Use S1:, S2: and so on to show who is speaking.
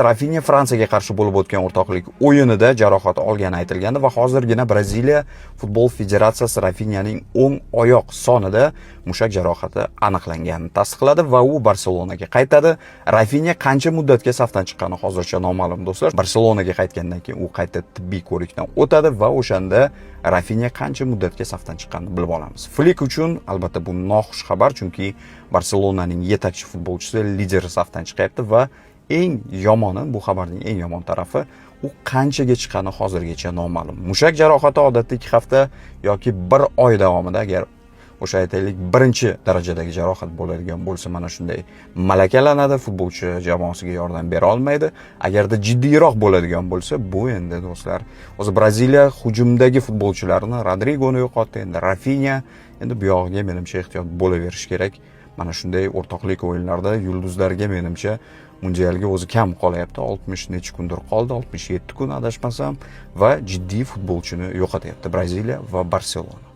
S1: Rafinya Fransiyaga qarshi bo'lib o'tgan o'rtoqlik o'yinida jarohat olgani aytilgandi va hozirgina Braziliya futbol federatsiyasi Rafinyaning o'ng oyoq sonida mushak jarohati aniqlanganini tasdiqladi va u Barselonaga qaytadi. Rafinya qancha muddatga safdan chiqqani hozircha noma'lum, do'stlar. Barselonaga qaytgandan keyin u qayta tibbiy ko'rikdan o'tadi va o'shanda Rafinya qancha muddatga safdan chiqqanini bilib olamiz. Flik uchun albatta bu noxush xabar, chunki Barselonaning yetakchi futbolchisi, lideri safdan chiqyapti va eng yomoni, bu xabarning eng yomon tarafi, u qanchaga chiqqani hozirgacha noma'lum. Mushak jarohati odatda 2 hafta yoki 1 oy davomida, agar o'sha aytaylik birinchi darajadagi jarohat bo'ladigan bo'lsa, mana shunday malakalanadi, futbolchi jamoasiga yordam bera olmaydi. Agarda jiddiyroq bo'ladigan bo'lsa, bu endi, do'stlar, o'zi Braziliya hujumdagi futbolchilarini, Rodrigoni yo'qotdi, endi Rafinya, endi bu yog'iga menimcha ehtiyot bo'laverish kerak. Mana shunday o'rtoqlik o'yinlarida yulduzlarga menimcha mundialga o'zi kam qolyapti, 60 necha kundir qoldi, 67 kun adashmasam, va jiddiy futbolchini yo'qotyapti Braziliya va Barselona.